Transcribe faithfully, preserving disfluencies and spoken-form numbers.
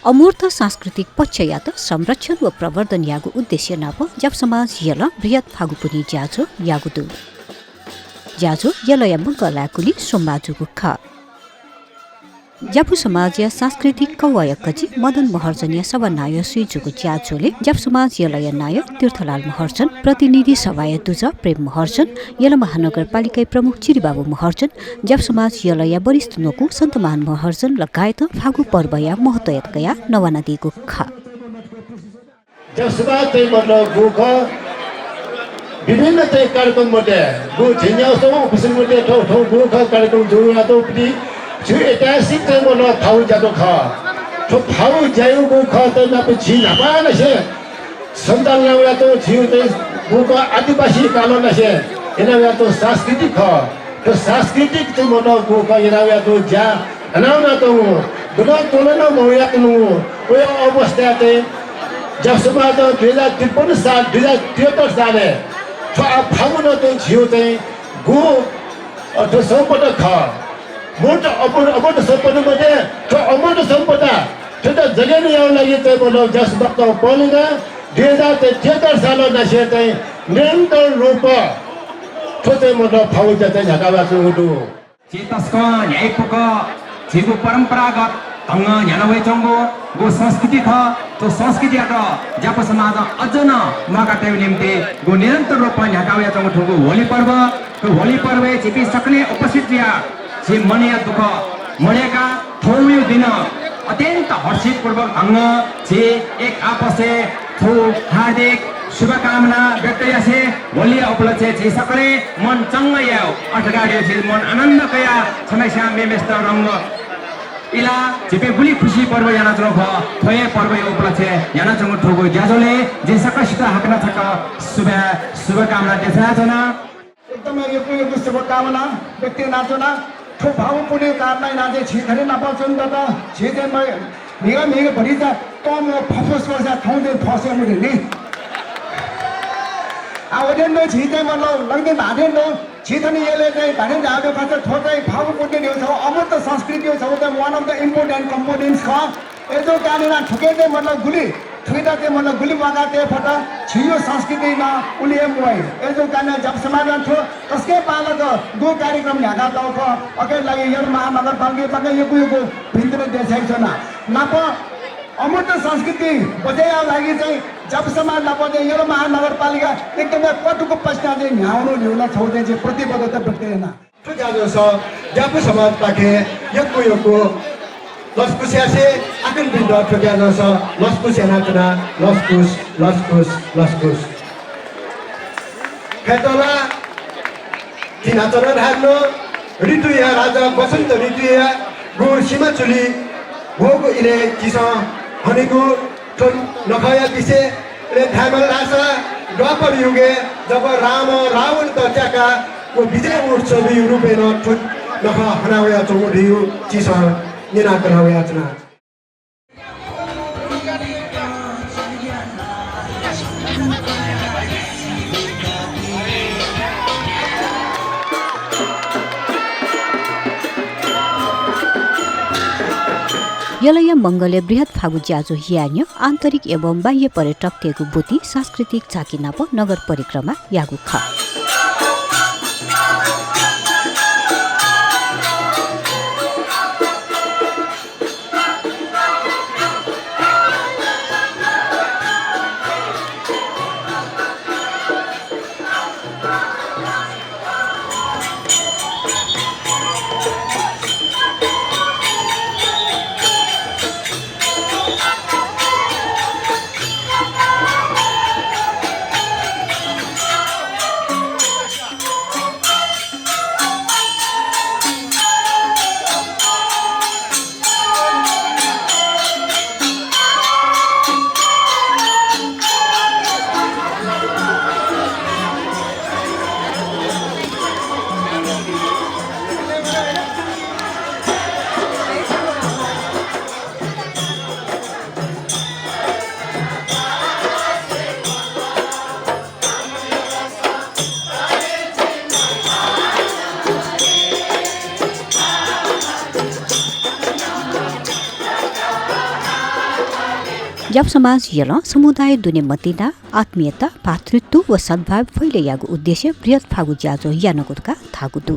अमूर्त सांस्कृतिक पक्षयात संरक्षण व प्रवर्धन यायेगु उद्देश्य नाप ज्यापु समाज यलं बृहत् फागु पुन्हि ज्याझ्वः याःगु दु। ज्याझ्वः यलया मंगलय् कुन्हि सोमबाः जूगु खः। ज्यापु समाजया सांस्कृतिक कवःया कजि मदन महर्जनया सभानायःसुइ जूगु ज्याझ्वलय् ज्यापु समाज यलया नायः तीर्थलाल महर्जन, प्रतिनिधि सभाया दुजः प्रेम महर्जन, यल महानगरपालिकाया प्रमुख चिरिबाबु महर्जन, ज्यापु समाज यलया वरिष्ठ न्वकू सन्तमान महर्जन लगायतं फागु पर्वया महत्वयात कयाः नवानादीगु खः। ज्यापु समाज चाहिँ मतलब गु खः, विभिन्न चाहिँ कार्यक्रम मध्ये गु झिंन्यासः उपस्थित मध्ये थौं थौं गु खः कार्यक्रम जूगु यात उपति छु ऐतिहासिक चाहिँ मतलब फागु ज्याझ्वः खः। थ्व फागु ज्याझ्वःगु खः चाहिँ नाप झी न्हापांनिसें सञ्चालन यात झीगु चाहिँ गु खः आदिवासी कालंनिसें याना वयातःगु सांस्कृतिक खः। थ्व सांस्कृतिक चाहिँ मतलब गु खः याना वयातःगु ज्या हानं वनातःगु, गुबलें त्वःते नं मवयातःगु, वया अवस्थाय् चाहिँ ज्यापु समाजं दुई हजार त्रिपन्न साल, दुई हजार त्रिहत्तर सालय् थ्व आ फागुनं चाहिँ झीगु चाहिँ गु, अ, थ्व सम्पदा खः। मूर्त अमूर्त, अमूर्त सम्पदा मध्ये थ्व अमूर्त सम्पदा थ्वयात जगेर्ना यायेगु लागि चाहिँ मतलब ज्यापु समाजं पहल यानाः दुई हजार त्रिहत्तर सालंनिसें चाहिँ निरन्तर रूपं थ्व चाहिँ मतलब फागु ज्या चाहिँ न्ह्याका वयाच्वंगु दु। झी तसकं न्ह्याइपुक झीगु परम्परागत ढंगं न्ह्याना वयाच्वंगु गु संस्कृति खः। थ्व संस्कृतियात ज्यापु समाजं अझ नं म्वाका तयेगु निम्तिं गु निरन्तर रूपं न्ह्याका वयाच्वंगु थुगु होली पर्व। थ्व होली पर्वय् झीपिं सकलें उपस्थित जुयाः झी मनया दुःख मदय्काः थौंया दिनं अत्यन्त हर्षितपूर्वक ढंगं झी एक आपसय् थ्व हार्दिक शुभकामना व्यक्त यासें होलीया उपलक्ष्यय् झी सकलें मन चंग यायेगु अथगा दु। झी मन आनन्द कयाः छम्हस्यां मेम्हस्यात रंग इलाः झीपिं गुलि खुसी पर्व यानाच्वंगु खः। थ्व हे पर्वया उपलक्ष्यय् यानाच्वंगु थुगु ज्याझ्वलय् जिं सकसित हाकनं छकः शुभ, शुभकामना देछानाच्वना। एकदमै यक्व यक्व शुभकामना व्यक्त यानाच्वना। थ्व फागु पुन्हिया कारणं यानाः चाहिँ झी थथे नापं च्वने दत। झी चाहिँ म-, म्हिगः म्हिगः भतिचा तंम्ह फफुस वःसा थौं चाहिँ फसे मते नि। आ, वदेन दु झी चाहिँ मतलब लंगदे धाःदेन दु। झी थन यलय् चाहिँ धाःदेन धाःगु खःसा थ्व चाहिँ फागु पुन्हि धइगु छगू अमूर्त संस्कृतिया छगू चाहिँ one of the important components खः। अय्जूगु कारणं यानाः थुके चाहिँ मतलब गुलि थुइत चाहिँ मतलब गुलि म्वाका तये फत, झीगु संस्कृति नं उलि हे म्वाइ। अय्जूगु कारणं यानाः ज्यापु समाजं थ्व तसकं बांलाक गु कार्यक्रम न्ह्याकातःगु खः। अथे लागि यल महानगरपालिकापाखें यक्व यक्व भिंतुना देछानाच्वना। नाप अमूर्त संस्कृति बचय् यायेगु लागि चाहिँ ज्यापु समाज नाप चाहिँ यल महानगरपालिका एकदमै क्वातुक पसिना चाहिँ न्ह्याः वनेगु ला छगू चाहिँ झी प्रतिबद्धता व्यक्त याना। थ्व ज्याझ्वलय् ज्यापु समाजपाखें यक्व यक्व लसकुस यासें आखुन्हुपिन्त थ्व ज्याझ्वलय् लसकुस यानाच्वना। लसकुस, लसकुस, लसकुस। खय्त ला जिं न्हाचः नं धायेधुन, ऋतुया राजा वसन्त ऋतुया गु सिमा चुलि वःगु इलय् झीसं हनेगु थ्व नखःया विषय। अले धायेमाल धाःसा द्वापर युगय् जब रामं रावणत त्याकाः व विजय उत्सवया रूपय् नं थ्व नखः हना वयाच्वंगु धइगु झीसं न्यना कना वयाच्वना। यलया मंगलय् बृहत् फागु ज्याझ्वः याये न्ह्यः आन्तरिक एवं बाह्य पर्यटकतय्गु ब्वति सांस्कृतिक झाँकी नाप नगर परिक्रमा याःगु खः। याप समाज यलं समुदाय दुने मतिना आत्मीयता, भातृत्व व सद्भाव फैले यायेगु उद्देश्य बृहत् फागु ज्याझ्वः यानागु धकाः धाःगु दु।